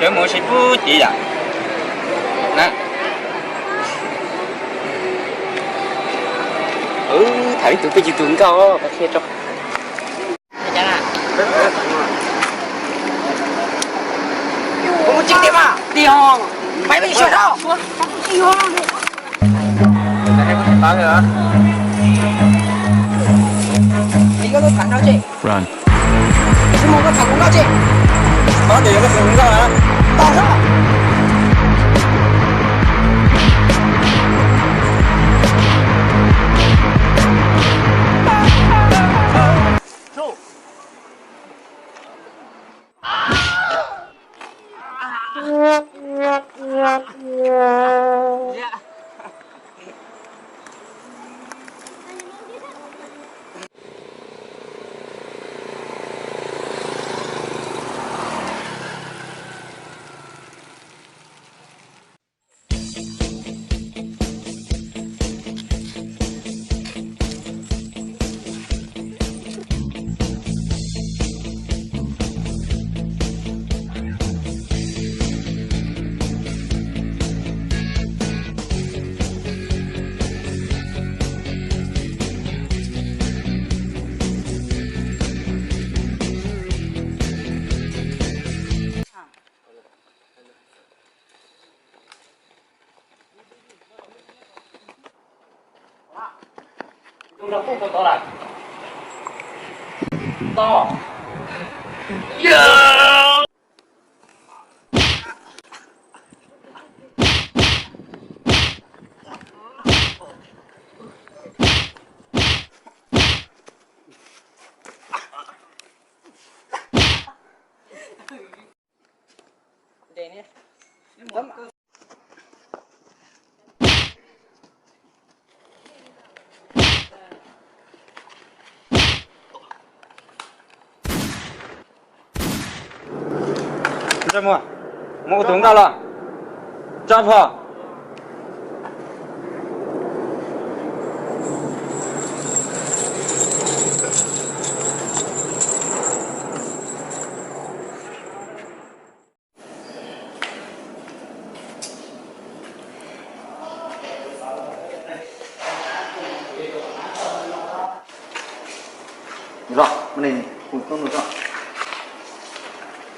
Sawv mus seb puag tid yom. Na, tham ib tug peb cov tus nkauj qhia rau. Run. Muab tus nkauj los tso pho.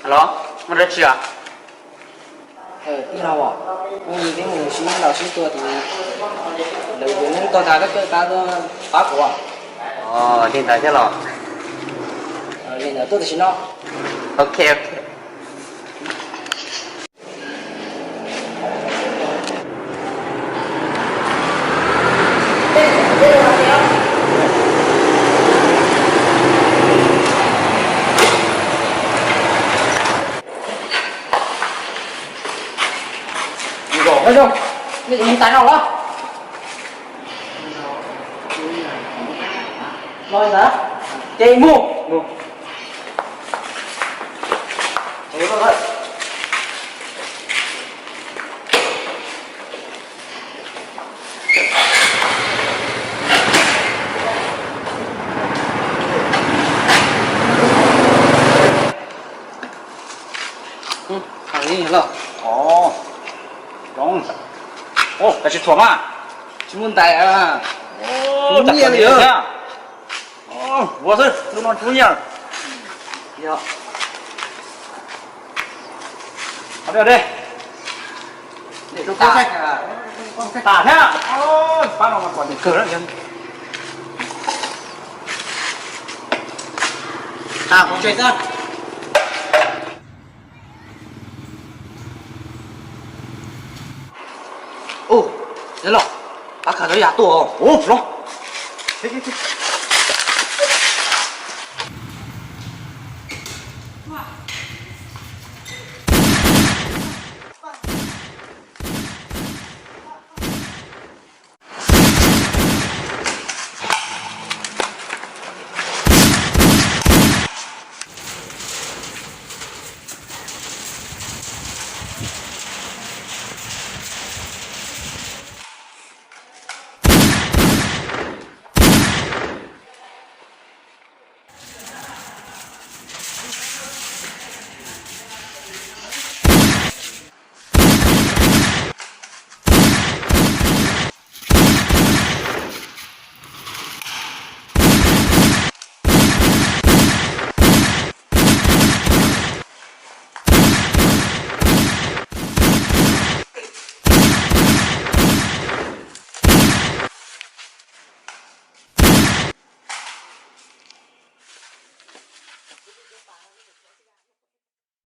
Los, muaj dab tsi os? Tij laug, kuv twb mus sib ntaus sib tua tas, lawv yuav neeb tuag tas, koj tuaj pab kuv. Li ntawd thiab los? Li ntawd tuaj tam sim no. Ok, ok. Nej mus tais no los? Los ntawd, ces mus. Heev li los? Ov, zoo. Ov, koj tsis thuam mas? Tsis muaj ntais. Ov, nyiaj li thiab. Ua xwb, lub no tsis muaj nyiaj. Ov, dej, dej. Tas thiab. Pab no mas pom nws kawg. Ua, yog los, pab khaws tau yam tuaj. Ua los.